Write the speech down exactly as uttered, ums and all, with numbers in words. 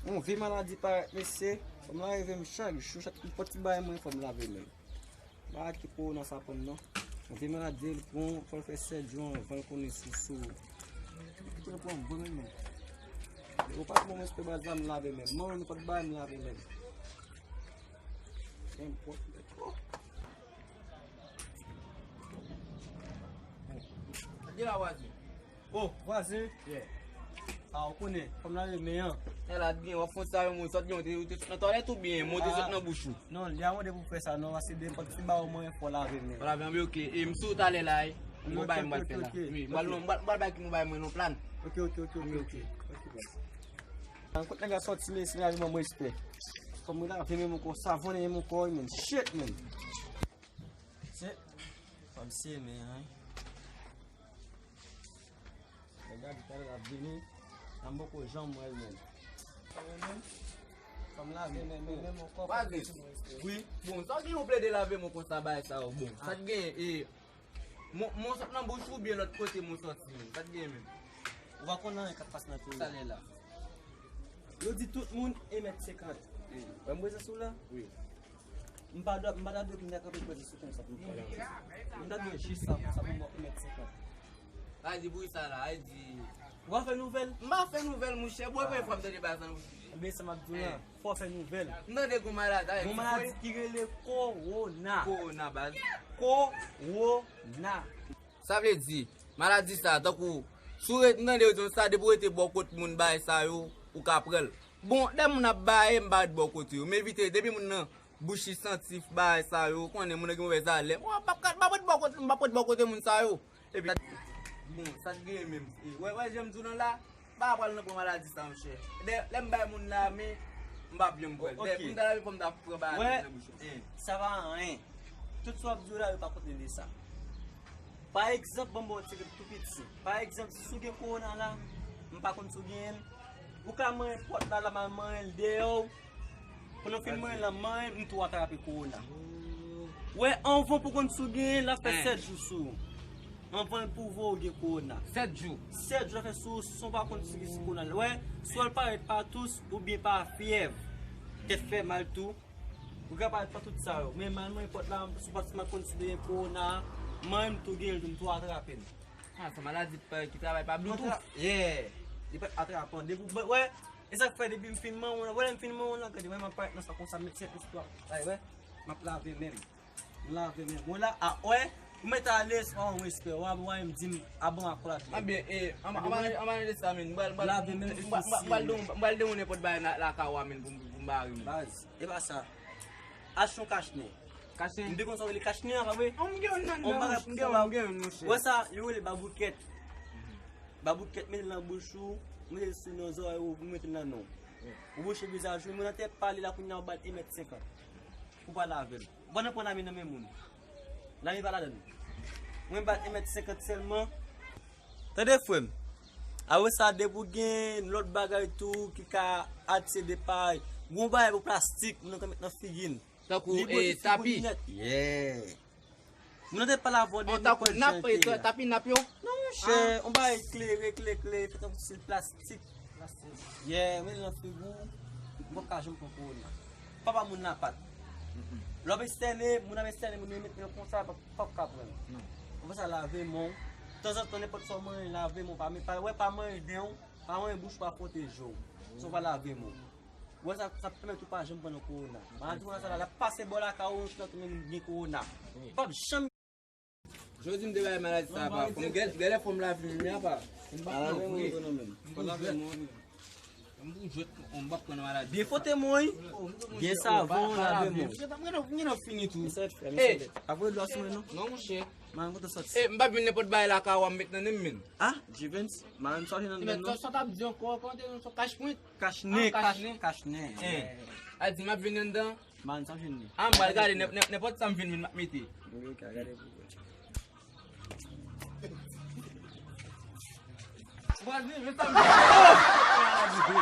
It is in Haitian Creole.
Yon vye maladi parèt, mesye. Fò m lave men m chak jou, chak nenpòt ti bagay mwen, fò m lave men m. Pa kite kowona sa pran m, non. Yon vye maladi, li pran, fò l fè sèt jou anvan l konnen si sou. Kite l pran m, bon, men, men. Ou pa t bon, mwen espè baz la, m lave men m. Manman, nenpòt bagay, m lave men m. Nenpòt, nenpòt. Gen la, vwazen. Oh, vwazen. Yeah. Ah, ou konnen, fò m lave men an. E la, gen, w ap fon sa yo, moun, sòt gen, ou te, ou te sot nan twalèt oubyen, moun te sot nan bouch ou? Non, li a mande pou fè sa, non, paske de, fò ti ba ou mwen, fò lave men. Fò lave men, ok. E m sou talè la, e. M gon bagay m pral fè la. Wi, m pral, m pral, m pral bay ki m bay mwen non plan. Ok, ok, ok, ok, ok. Ok, baz. An, kot nèg la sòti, mesye, lave men m respè. Fò m lave men m ankò, savonnen men m ankò, men shit, men. Se, fò m seye men an, wi. Nèg la di talè l ap vini, la m poko janm wè l menm. Fò m lave men, men, men m ankò. Wi. Bon, sa w gen yon plede lave men w konsa bagay sa yo. Bon, sa t gen, e, men w sot nan bouch ou oubyen lòt kote men w sòti menm? Sa t gen menm? Ou pa konn anyen k ap pase nan peyi a. Talè la. Yo di tout moun e mèt senkant. Wè m prezans ou la? Wi. M pa dwe, m pa ta dwe vin kanpe pèdi sou konsa pou m pale avè w. M ta dwe jis sa konsa pou m wè ou mèt senkant. Ay di bri sa la, ay di. Ou pa fè nouvèl? M pa fè nouvèl, monchè. Bwè, premye fwa m tande bagay sa nan bouch ou. Ebyen, sa m ap di w la, fò w fè nouvèl. M tande gon maladi, ay di. Gon maladi ki rele kowona. Kowona, baz. Kowona. Sa vle di, maladi sa, tankou, si w ret, m tande yo di konsa, depi w rete bò kot moun bagay sa yo, ou ka pran l. Bon, lè moun ap baye, m pa ret bò kote yo. M evite, depi moun nan bouch li santi bagay sa yo, konnen moun nan gen movèz alè. Mwen, m p ap ka, m p ap ret bò kote, m p ap ret bò kote moun sa yo. Epi, bon, sa t genyen menm? E, wè, wè, jan m di w lan la, m pa pral nan pran maladi sa, monchè. Lè, lè m bay moun la men, m p ap janm pran l. Lè pou m ta lave, fò m ta pran bagay nan bouch mwen. Sa pa anyen. Tout sa w ap di yo la, yo pa konte de sa. Pa egzanp, ban m ba w ti egzanp tou piti. Pa egzanp, si w gen kowona la, m pa konn si w genyen l, ou ka manyen pòt la, la m al manyen l deyò w. Pandan w fin manyen l la, manyen l, m tou atrape kowona. Wè, anvan pou konn si w genyen l, l ap fè sèt jou sou ou. Anvan l pwouve w gen kowona. Sèt jou? Sèt jou l ap fè sou ou, san w pa konn si w gen kowona. Wè, swa l parèt pa tous oubyen pa fyèv. Tèt fè mal tou. Ou ka parèt pa tout sa yo. Men m al manyen pòt la, sou pòt la, m konn si w gen kowona, manyen m tou gen l tou, m tou atrape l. Ah, se maladi ki travay pa Bluetooth. Yeah. Li pa atrapan. Depi w wè, e sa k fè depi m fin manyen w la, wè lè m fin manyen w la, gade, wè m ap parèt nan sa konsa, met sèt istwa. Ay, wè, m ap lave men m. M lave men m. Mwen la, a, wè, ou mèt alèz, pa yon respè. W ap wè m di m, a bon, akò la. Ebyen, e, anba, anba, anba de sa, men, m pral, m pral, m pral, m pral, m pral, m pral, m pral demonnen nenpòt bagay la, lakay ou a, men, pou m, pou m bare m. Baz, e pa sa. Achte yon kachnen. Kachnen? M te konn sa w rele kachnen an, pa vre? An, m gen youn nan, m gen youn, m gen youn, monchè. Wè sa, yo rele baboukèt. Baboukèt, mete l nan bouch ou, mete l sou nan zòrèy ou, mete l nan nen w. Ou bouche vizaj ou, moun nan te pale la, kounye a w ba l en mèt senkant. Pou pa lave l. Ou pa nan pran lame nan men moun. Lame pa ladan l. Mwen ba l en mèt senkant sèlman. Tande, frè m. Apre sa, depi w gen lòt bagay tou ki ka atire de pay, gon bagay pou plastik, moun nan ka met nan figi n. Tankou, e, tapi. Yeah. Moun nan te pale avè w de nenpòt jan l te ye a. Tapi nap yo? Non, monchè, yon bagay klere, klere, klere, fè tankou se plastik. Yeah, men nan figi w, ou p ap ka janm pran kowona. Papa moun la pa t. Lè w ap estène, moun ap estène, moun yo met men konsa, p ap, p ap ka pran l. Ou fè sa, lave men w. Tanzantan, nenpòt sa w manyen, lave men w. Pa, pa, wè, pa manyen den w, pa manyen bouch ou, pa pwoteje w. Si w pa lave men w. Wè sa, sa pèmèt ou pa janm pran nan kowona. Maladi kowona sa la, l ap pase bò lakay ou, ou tankou menm gen kowona. P ap janm. Jodi m te bay maladi sa pa fòm. Gèlè fòm lave men a pa. M pa pran vre. M pou jwèt, m p ap pran maladi. Byen fwote men w wi. Byen savon, lave men w. M gen nan fini tou. Apre dlo a sou men non. Non, monchè. Marenn, kote w sòti? E, m p ap vin nenpòt bagay lakay ou a m met nan nen m, men. Ah, Jivens, marenn, sa w jwenn anndan non? Sa w t ap di ankò, kòman te non, kach pwent? Kach nen, kach nen. A di m ap vin anndan. Marenn, sa w jwenn li? Ah, m pral gade, nenpòt sa m vin vin, m ap mete. Ok, gade pou mwen. Ou pral vin, men sa m vin.